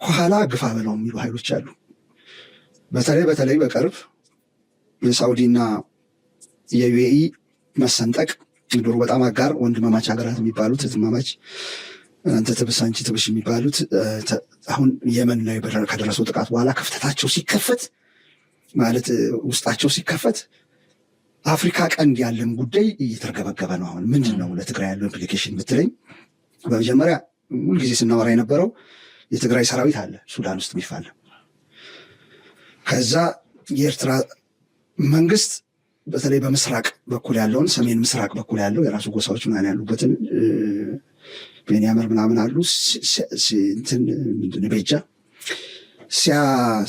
ከኋላ ግፋ በለው የሚሉ ኃይሎች አሉ። በተለይ በተለይ በቅርብ የሳውዲና የ UAE መሰንጠቅ፣ ድሮ በጣም አጋር ወንድማማች ሀገራት የሚባሉት፣ እህትማማች፣ አንተ ትብስ አንቺ ትብሽ የሚባሉት፣ አሁን የመን ላይ ከደረሰው ጥቃት በኋላ ክፍተታቸው ሲከፈት፣ ማለት ውስጣቸው ሲከፈት፣ አፍሪካ ቀንድ ያለን ጉዳይ እየተርገበገበ ነው። አሁን ምንድን ነው ለትግራይ ያለው implication ብትለኝ፣ በመጀመሪያ ሁልጊዜ ስናወራ የነበረው የትግራይ ሰራዊት አለ ሱዳን ውስጥ የሚፋለም። ከዛ የኤርትራ መንግስት በተለይ በምስራቅ በኩል ያለውን፣ ሰሜን ምስራቅ በኩል ያለው የራሱ ጎሳዎች ምናምን ያሉበትን፣ ቤንያመር ምናምን አሉ፣ እንትን ቤጃ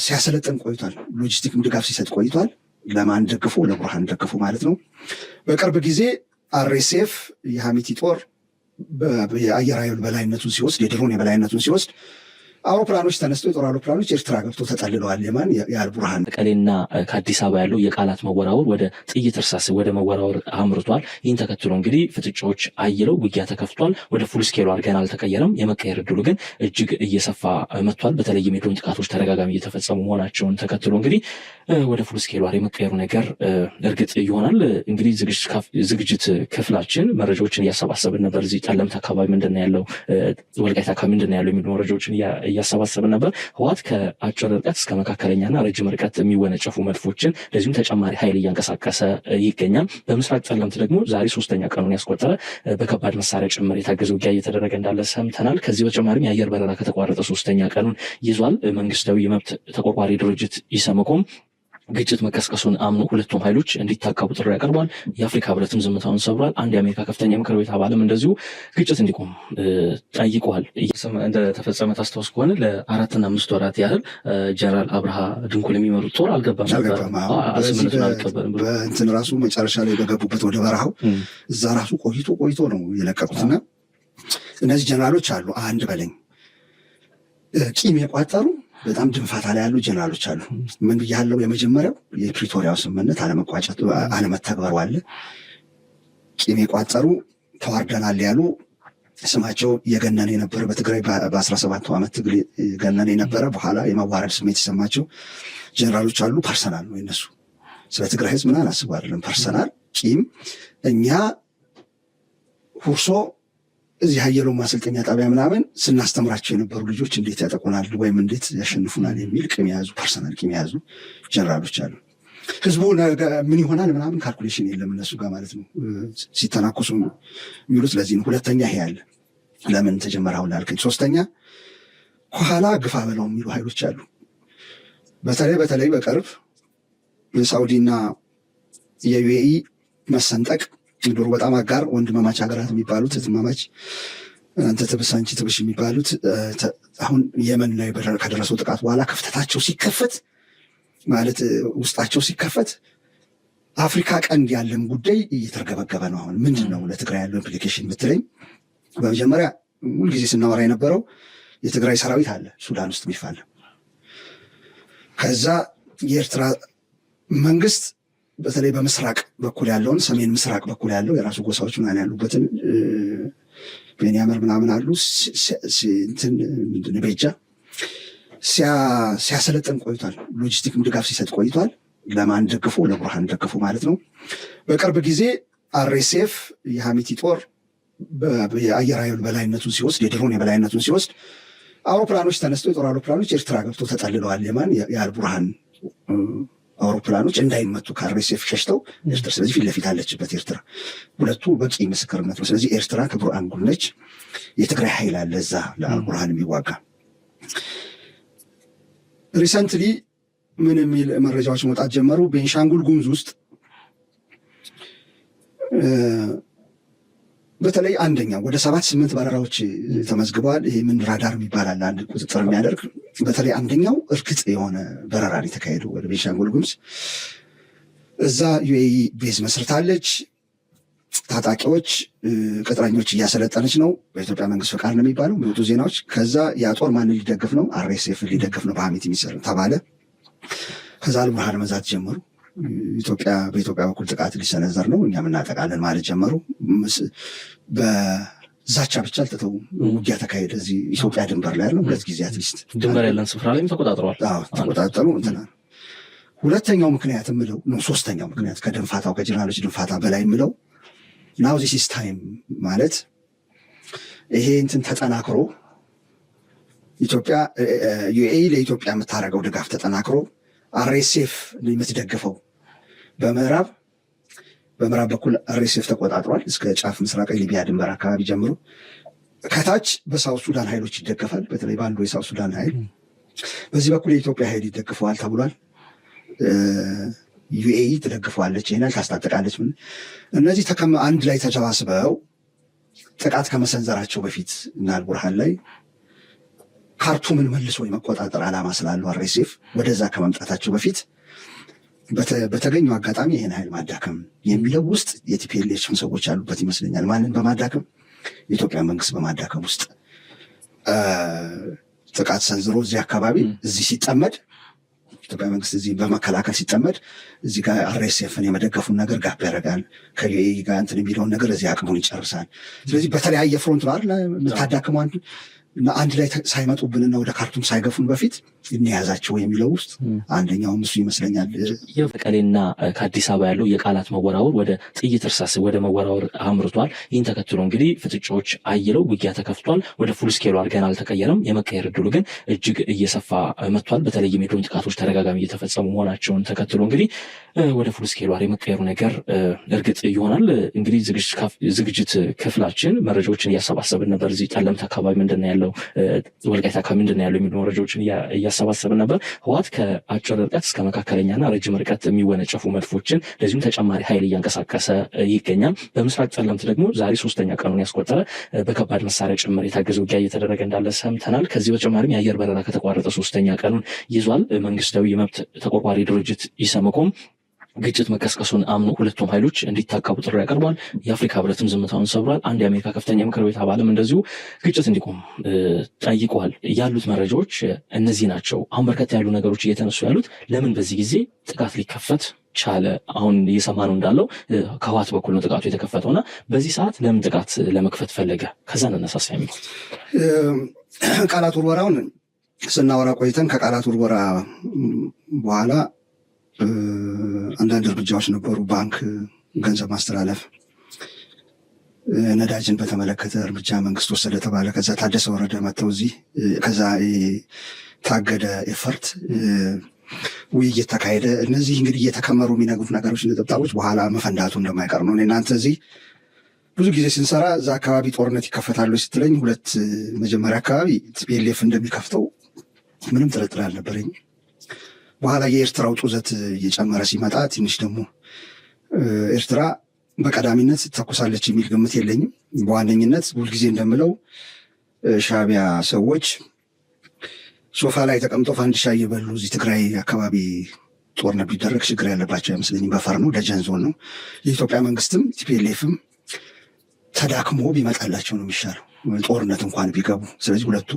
ሲያሰለጥን ቆይቷል። ሎጂስቲክም ድጋፍ ሲሰጥ ቆይቷል። ለማን ደግፎ? ለቡርሃን ደግፎ ማለት ነው። በቅርብ ጊዜ RSF የሀሚቲ ጦር የአየር ኃይል በላይነቱን ሲወስድ፣ የድሮን የበላይነቱን ሲወስድ፣ አውሮፕላኖች ተነስተው፣ የጦር አውሮፕላኖች ኤርትራ ገብቶ ተጠልለዋል። የማን? የአልቡርሃን። መቀሌና ከአዲስ አበባ ያለው የቃላት መወራወር ወደ ጥይት እርሳስ ወደ መወራወር አምርቷል። ይህን ተከትሎ እንግዲህ ፍጥጫዎች አይለው ውጊያ ተከፍቷል። ወደ full scale war ገና አልተቀየረም። የመቀየር እድሉ ግን እጅግ እየሰፋ መጥቷል። በተለይም የድሮን ጥቃቶች ተደጋጋሚ እየተፈጸሙ መሆናቸውን ተከትሎ እንግዲህ ወደ full scale war የመቀየሩ ነገር እርግጥ ይሆናል። እንግዲህ ዝግጅት ክፍላችን መረጃዎችን እያሰባሰብን ነበር። እዚህ ጠለምት አካባቢ ምንድን ነው ያለው፣ ወልቃይት አካባቢ ምንድን ነው ያለው የሚሉ መረጃዎችን እያሰባሰብን ነበር። ህወሓት ከአጭር ርቀት እስከ መካከለኛና ረጅም ርቀት የሚወነጨፉ መድፎችን እንደዚሁም ተጨማሪ ኃይል እያንቀሳቀሰ ይገኛል። በምስራቅ ጠለምት ደግሞ ዛሬ ሶስተኛ ቀኑን ያስቆጠረ በከባድ መሳሪያ ጭምር የታገዘ ውጊያ እየተደረገ እንዳለ ሰምተናል። ከዚህ በተጨማሪም የአየር በረራ ከተቋረጠ ሶስተኛ ቀኑን ይዟል። መንግስታዊ የመብት ተቆርቋሪ ድርጅት ኢሰመኮም ግጭት መቀስቀሱን አምኖ ሁለቱም ኃይሎች እንዲታቀቡ ጥሪ ያቀርቧል። የአፍሪካ ህብረትም ዝምታውን ሰብሯል። አንድ የአሜሪካ ከፍተኛ ምክር ቤት አባልም እንደዚሁ ግጭት እንዲቆም ጠይቋል። እንደተፈጸመ ታስታውስ ከሆነ ለ4ና 5 ወራት ያህል ጀነራል አብርሃ ድንኩል የሚመሩት ጦር አልገባም ነበር። ስምምነቱን አልቀበልም ብሎ። በእንትን ራሱ መጨረሻ ላይ በገቡበት ወደ በረሃው እዛ ራሱ ቆይቶ ቆይቶ ነው የለቀቁትና እነዚህ ጀነራሎች አሉ፣ አንድ በለኝ፣ ቂም የቋጠሩ በጣም ድንፋታ ላይ ያሉ ጀነራሎች አሉ። ምን ብያለው? የመጀመሪያው የፕሪቶሪያው ስምምነት አለመቋጨቱ፣ አለመተግበሩ አለ። ቂም የቋጠሩ፣ ተዋርደናል ያሉ፣ ስማቸው የገነነ የነበረ፣ በትግራይ በ17ቱ ዓመት ትግል የገነነ የነበረ፣ በኋላ የመዋረድ ስሜት የሰማቸው ጀነራሎች አሉ። Personal ነው የነሱ፣ ስለ ትግራይ ህዝብ ምናምን አስቡ አይደለም። Personal ቂም፣ እኛ ሁርሶ እዚህ ሀየሎ ማሰልጠኛ ጣቢያ ምናምን ስናስተምራቸው የነበሩ ልጆች እንዴት ያጠቁናል ወይም እንዴት ያሸንፉናል የሚል ቂም የያዙ፣ personal ቂም የያዙ ጀነራሎች አሉ። ህዝቡ ምን ይሆናል ምናምን calculation የለም እነሱ ጋር ማለት ነው። ሲተናኮሱ የሚሉት ለዚህ ነው። ሁለተኛ ይሄ ያለ ለምን ተጀመረ አሁን ላልከኝ፣ ሶስተኛ ከኋላ ግፋ በለው የሚሉ ኃይሎች አሉ። በተለይ በተለይ በቅርብ የሳውዲና የ UAE መሰንጠቅ፣ ድሮ በጣም አጋር ወንድማማች ሀገራት የሚባሉት፣ እህትማማች፣ አንተ ትብስ አንቺ ትብሽ የሚባሉት፣ አሁን የመን ላይ ከደረሰው ጥቃት በኋላ ክፍተታቸው ሲከፈት፣ ማለት ውስጣቸው ሲከፈት፣ አፍሪካ ቀንድ ያለን ጉዳይ እየተርገበገበ ነው። አሁን ምንድን ነው ለትግራይ ያለው implication ብትለኝ፣ በመጀመሪያ ሁልጊዜ ስናወራ የነበረው የትግራይ ሰራዊት አለ ሱዳን ውስጥ የሚፋለም። ከዛ የኤርትራ መንግስት በተለይ በምስራቅ በኩል ያለውን፣ ሰሜን ምስራቅ በኩል ያለው የራሱ ጎሳዎች ምናምን ያሉበትን፣ ቤንያመር ምናምን አሉ፣ እንትን ቤጃ ሲያሰለጥን ቆይቷል። ሎጂስቲክም ድጋፍ ሲሰጥ ቆይቷል። ለማን ደግፎ? ለቡርሃን ደግፎ ማለት ነው። በቅርብ ጊዜ RSF የሀሚቲ ጦር የአየር ኃይል በላይነቱን ሲወስድ፣ የድሮን የበላይነቱን ሲወስድ፣ አውሮፕላኖች ተነስተው፣ የጦር አውሮፕላኖች ኤርትራ ገብቶ ተጠልለዋል። የማን? የአልቡርሃን አውሮፕላኖች እንዳይመቱ ከ RSF ሸሽተው ኤርትራ። ስለዚህ ፊት ለፊት አለችበት ኤርትራ። ሁለቱ በቂ ምስክርነት ነው። ስለዚህ ኤርትራ ከቡርሃን ጎን ነች። የትግራይ ኃይል አለ እዛ ለአልቡርሃን የሚዋጋ። Recently ምን የሚል መረጃዎች መውጣት ጀመሩ? ቤንሻንጉል ጉሙዝ ውስጥ በተለይ አንደኛ ወደ ሰባት ስምንት በረራዎች ተመዝግበዋል። ይህ ምን ራዳር የሚባል አለ፣ አንድ ቁጥጥር የሚያደርግ። በተለይ አንደኛው እርግጥ የሆነ በረራ የተካሄደው ወደ ቤንሻንጉል ጉሙዝ፣ እዛ UAE base መስርታለች። ታጣቂዎች ቅጥረኞች እያሰለጠነች ነው። በኢትዮጵያ መንግስት ፈቃድ ነው የሚባለው የሚወጡ ዜናዎች። ከዛ ያ ጦር ማንን ሊደግፍ ነው? RSF ሊደግፍ ነው በሀሚት የሚሰራ ተባለ። ከዛ አልቡርሃን መዛት ጀመሩ። በኢትዮጵያ በኩል ጥቃት ሊሰነዘር ነው፣ እኛም እናጠቃለን ማለት ጀመሩ። ዛቻ ብቻ አልተተውም። ውጊያ ተካሄደ። እዚህ ኢትዮጵያ ድንበር ላይ ያለው ሁለት ጊዜ at least ድንበር ያለን ስፍራ ላይም ተቆጣጥረዋል። ተቆጣጠሩ። እንትና ሁለተኛው ምክንያት የምለው ነው፣ ሶስተኛው ምክንያት ከድንፋታው ከጀነራሎች ድንፋታ በላይ የምለው now this is time ማለት ይሄ እንትን ተጠናክሮ ኢትዮጵያ UAE ለኢትዮጵያ የምታደርገው ድጋፍ ተጠናክሮ RSF የምትደግፈው በምዕራብ በኩል RSF ተቆጣጥሯል። እስከ ጫፍ ምስራቅ ሊቢያ ድንበር አካባቢ ጀምሮ ከታች በ South Sudan ኃይሎች ይደገፋል። በተለይ በአንዱ የ South Sudan ኃይል በዚህ በኩል የኢትዮጵያ ኃይል ይደግፈዋል ተብሏል። UAE ትደግፈዋለች፣ ይህን ታስታጥቃለች። እነዚህ አንድ ላይ ተሰባስበው ጥቃት ከመሰንዘራቸው በፊት እና አልቡርሃን ላይ ካርቱምን መልሶ የመቆጣጠር ዓላማ ስላለው RSF ወደዛ ከመምጣታቸው በፊት በተገኘው አጋጣሚ ይህን ኃይል ማዳከም የሚለው ውስጥ የ TPLF ሰዎች ያሉበት ይመስለኛል። ማንን በማዳከም? የኢትዮጵያ መንግስት በማዳከም ውስጥ ጥቃት ሰንዝሮ እዚህ አካባቢ እዚህ ሲጠመድ ኢትዮጵያ መንግስት እዚህ በመከላከል ሲጠመድ እዚህ ጋር RSF ን የመደገፉን ነገር ጋብ ያደርጋል። ከ UAE ጋር እንትን የሚለውን ነገር እዚህ አቅሙን ይጨርሳል። ስለዚህ በተለያየ front ነው አይደል የምታዳክመው አንዱ እና አንድ ላይ ሳይመጡብንና ወደ ካርቱም ሳይገፉን በፊት እንያዛቸው የሚለው ውስጥ አንደኛውም እሱ ይመስለኛል። መቀሌና ከአዲስ አበባ ያለው የቃላት መወራወር ወደ ጥይት እርሳስ ወደ መወራወር አምርቷል። ይህን ተከትሎ እንግዲህ ፍጥጫዎች አይለው ውጊያ ተከፍቷል። ወደ full scale war ገና አልተቀየረም። የመቀየር እድሉ ግን እጅግ እየሰፋ መጥቷል። በተለይም የድሮን ጥቃቶች ተደጋጋሚ እየተፈጸሙ መሆናቸውን ተከትሎ እንግዲህ ወደ full scale war የመቀየሩ ነገር እርግጥ ይሆናል። እንግዲህ ዝግጅት ክፍላችን መረጃዎችን እያሰባሰብን ነበር። እዚህ ጠለምት አካባቢ ምንድን ነው ያለው፣ ወልቃይት አካባቢ ምንድን ነው ያለው የሚሉ መረጃዎችን እያሰባሰብን ነበር። ህወሓት ከአጭር ርቀት እስከ መካከለኛና ረጅም ርቀት የሚወነጨፉ መድፎችን እንደዚሁም ተጨማሪ ኃይል እያንቀሳቀሰ ይገኛል። በምስራቅ ጠለምት ደግሞ ዛሬ ሶስተኛ ቀኑን ያስቆጠረ በከባድ መሳሪያ ጭምር የታገዘ ውጊያ እየተደረገ እንዳለ ሰምተናል። ከዚህ በተጨማሪም የአየር በረራ ከተቋረጠ ሶስተኛ ቀኑን ይዟል። መንግስታዊ የመብት ተቆርቋሪ ድርጅት ኢሰመኮም ግጭት መቀስቀሱን አምኖ ሁለቱም ኃይሎች እንዲታቀቡ ጥሪ ያቀርቧል። የአፍሪካ ህብረትም ዝምታውን ሰብሯል። አንድ የአሜሪካ ከፍተኛ ምክር ቤት አባልም እንደዚሁ ግጭት እንዲቆም ጠይቋል። ያሉት መረጃዎች እነዚህ ናቸው። አሁን በርከት ያሉ ነገሮች እየተነሱ ያሉት ለምን በዚህ ጊዜ ጥቃት ሊከፈት ቻለ? አሁን እየሰማነው እንዳለው ከህወሓት በኩል ነው ጥቃቱ የተከፈተውና በዚህ ሰዓት ለምን ጥቃት ለመክፈት ፈለገ? ከዛ እንነሳሳ የሚል ቃላት ውርወራውን ስናወራ ቆይተን ከቃላት ውርወራ በኋላ አንዳንድ እርምጃዎች ነበሩ። ባንክ ገንዘብ ማስተላለፍ፣ ነዳጅን በተመለከተ እርምጃ መንግስት ወሰደ ተባለ። ከዛ ታደሰ ወረደ መጥተው እዚህ ከዛ ታገደ ኤፈርት ውይይት ተካሄደ። እነዚህ እንግዲህ እየተከመሩ የሚነግሩት ነገሮች ነጠብጣቦች በኋላ መፈንዳቱ እንደማይቀር ነው። እናንተ እዚህ ብዙ ጊዜ ስንሰራ እዛ አካባቢ ጦርነት ይከፈታሉ ስትለኝ ሁለት መጀመሪያ አካባቢ TPLF እንደሚከፍተው ምንም ጥርጥር አልነበረኝ። በኋላ የኤርትራው ጡዘት እየጨመረ ሲመጣ ትንሽ ደግሞ ኤርትራ በቀዳሚነት ተኩሳለች የሚል ግምት የለኝም። በዋነኝነት ሁልጊዜ እንደምለው ሻዕቢያ ሰዎች ሶፋ ላይ ተቀምጠው ፋንዲሻ እየበሉ እዚህ ትግራይ አካባቢ ጦርነት ቢደረግ ችግር ያለባቸው አይመስለኝም። buffer ነው፣ ደጀን ዞን ነው። የኢትዮጵያ መንግስትም TPLF ም ተዳክሞ ቢመጣላቸው ነው የሚሻለው ጦርነት እንኳን ቢገቡ። ስለዚህ ሁለቱ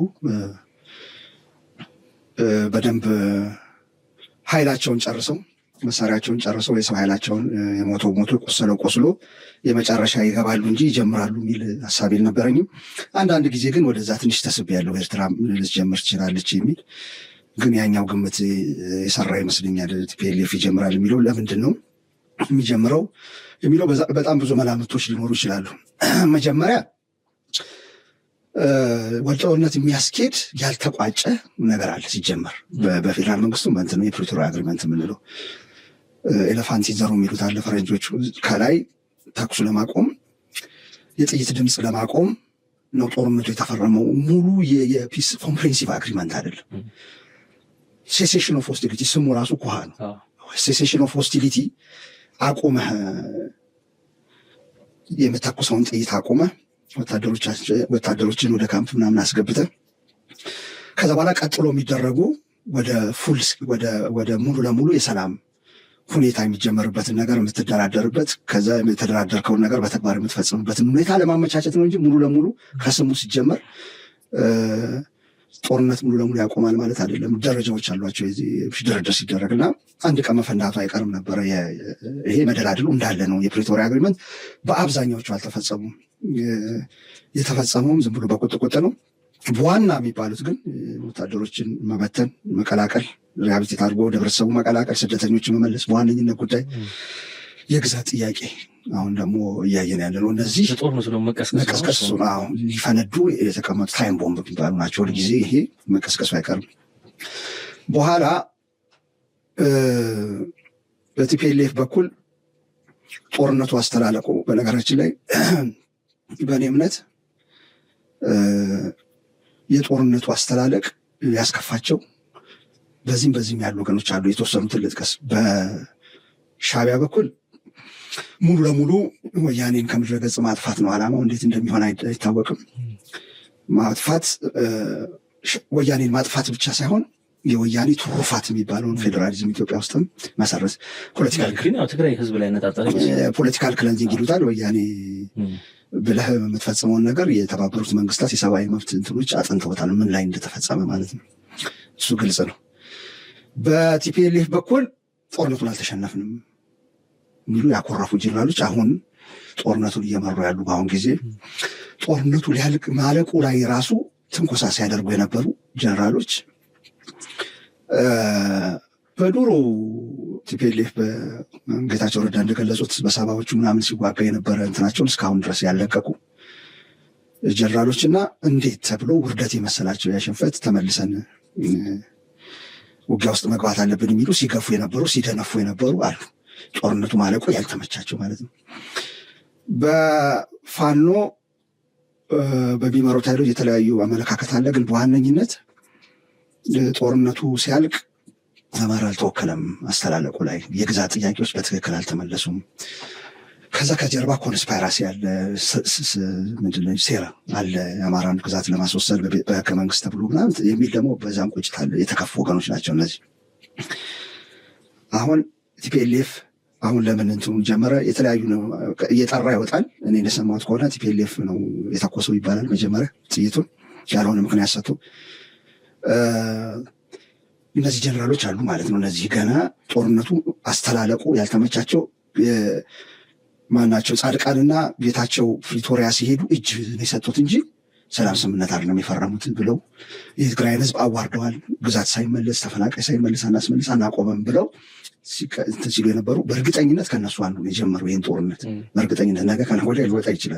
በደንብ ኃይላቸውን ጨርሰው መሳሪያቸውን ጨርሰው የሰው ኃይላቸውን የሞተው ሞቶ የቆሰለው ቆስሎ የመጨረሻ ይገባሉ እንጂ ይጀምራሉ የሚል ሀሳብ አልነበረኝም። አንዳንድ ጊዜ ግን ወደዛ ትንሽ ተስብ ያለው ኤርትራ ልትጀምር ትችላለች የሚል ግን ያኛው ግምት የሰራ ይመስለኛል። TPLF ይጀምራል የሚለው ለምንድን ነው የሚጀምረው የሚለው በጣም ብዙ መላምቶች ሊኖሩ ይችላሉ። መጀመሪያ ወደ ጦርነት የሚያስኬድ ያልተቋጨ ነገር አለ። ሲጀመር በፌዴራል መንግስቱ በእንትኑ የፕሪቶሪያ agreement የምንለው elephant in the room የሚሉት አለ ፈረንጆቹ። ከላይ ተኩሱ ለማቆም የጥይት ድምፅ ለማቆም ነው ጦርነቱ የተፈረመው። ሙሉ የ peace comprehensive agreement አይደለም። Cessation of hostility ስሙ ራሱ COHA ነው። Cessation of hostility አቁመህ የምተኩሰውን ጥይት አቁመህ ወታደሮችን ወደ ካምፕ ምናምን አስገብተህ ከዛ በኋላ ቀጥሎ የሚደረጉ ወደ full ወደ ሙሉ ለሙሉ የሰላም ሁኔታ የሚጀመርበትን ነገር የምትደራደርበት ከዛ የተደራደርከውን ነገር በተግባር የምትፈጽምበትን ሁኔታ ለማመቻቸት ነው እንጂ ሙሉ ለሙሉ ከስሙ ሲጀመር ጦርነት ሙሉ ለሙሉ ያቆማል ማለት አይደለም። ደረጃዎች አሏቸው። የዚህ ድርድር ሲደረግ እና አንድ ቀን መፈንዳቱ አይቀርም ነበረ። ይሄ መደላድሉ እንዳለ ነው። የፕሪቶሪያ agreement በአብዛኛዎቹ አልተፈጸሙም። የተፈጸመውም ዝም ብሎ በቁጥቁጥ ነው። ዋና የሚባሉት ግን ወታደሮችን መበተን፣ መቀላቀል፣ rehabilitate አድርጎ ወደ ህብረተሰቡ መቀላቀል፣ ስደተኞችን መመለስ በዋነኝነት ጉዳይ፣ የግዛት ጥያቄ አሁን ደግሞ እያየን ያለ ነው። እነዚህ መቀስቀስ ሊፈነዱ የተቀመጡ time bomb የሚባሉ ናቸው። ሁልጊዜ ይሄ መቀስቀሱ አይቀርም። በኋላ በ TPLF በኩል ጦርነቱ አስተላለቁ በነገራችን ላይ በእኔ እምነት የጦርነቱ አስተላለቅ ያስከፋቸው በዚህም በዚህም ያሉ ወገኖች አሉ። የተወሰኑትን ልጥቀስ። በሻዕቢያ በኩል ሙሉ ለሙሉ ወያኔን ከምድረ ገጽ ማጥፋት ነው ዓላማው። እንዴት እንደሚሆን አይታወቅም። ማጥፋት ወያኔን ማጥፋት ብቻ ሳይሆን የወያኔ ትሩፋት የሚባለውን ፌዴራሊዝም ኢትዮጵያ ውስጥም መሰረት ትግራይ ህዝብ ላይ political cleansing ይሉታል። ወያኔ ብለህ የምትፈጽመውን ነገር የተባበሩት መንግስታት የሰብአዊ መብት እንትኖች አጥንተውታል፣ ምን ላይ እንደተፈጸመ ማለት ነው። እሱ ግልጽ ነው። በ TPLF በኩል ጦርነቱን አልተሸነፍንም የሚሉ ያኮረፉ ጀነራሎች አሁን ጦርነቱን እየመሩ ያሉ፣ በአሁን ጊዜ ጦርነቱ ሊያልቅ ማለቁ ላይ ራሱ ትንኮሳ ሲያደርጉ የነበሩ ጀነራሎች፣ በዱሮ TPLF በጌታቸው ረዳ እንደገለጹት በ70ዎቹ ምናምን ሲዋጋ የነበረ እንትናቸውን እስካሁን ድረስ ያለቀቁ ጀነራሎች እና እንዴት ተብሎ ውርደት የመሰላቸው ያሽንፈት ተመልሰን ውጊያ ውስጥ መግባት አለብን የሚሉ ሲገፉ የነበሩ፣ ሲደነፉ የነበሩ አሉ። ጦርነቱ ማለቁ ያልተመቻቸው ማለት ነው። በፋኖ በሚመሩት ኃይሎች የተለያዩ አመለካከት አለ። ግን በዋነኝነት ጦርነቱ ሲያልቅ አማራ አልተወከለም፣ አስተላለቁ ላይ የግዛት ጥያቄዎች በትክክል አልተመለሱም። ከዛ ከጀርባ conspiracy አለ፣ ምንድን ነው ሴራ አለ፣ የአማራን ግዛት ለማስወሰድ በህገ መንግስት ተብሎ ምናምን የሚል ደግሞ በዛም ቁጭት አለ። የተከፉ ወገኖች ናቸው እነዚህ። አሁን TPLF አሁን ለምን እንትኑን ጀመረ? የተለያዩ ነው እየጠራ ይወጣል። እኔ እንደሰማሁት ከሆነ TPLF ነው የተኮሰው ይባላል። መጀመሪያ ጥይቱን ያልሆነ ምክንያት ሰጥቶ እነዚህ ጀነራሎች አሉ ማለት ነው። እነዚህ ገና ጦርነቱ አስተላለቁ ያልተመቻቸው ማናቸው? ጻድቃንና ጌታቸው ፕሪቶሪያ ሲሄዱ እጅ ነው የሰጡት እንጂ ሰላም ስምምነት አይደለም የፈረሙት ብለው የትግራይን ህዝብ አዋርደዋል። ግዛት ሳይመለስ፣ ተፈናቃይ ሳይመለስ አናስመልስ አናቆመም ብለው ሲሉ የነበሩ በእርግጠኝነት ከነሱ አንዱ የጀመረው ይህን ጦርነት በእርግጠኝነት ነገ ከነገ ወዲያ ሊወጣ ይችላል።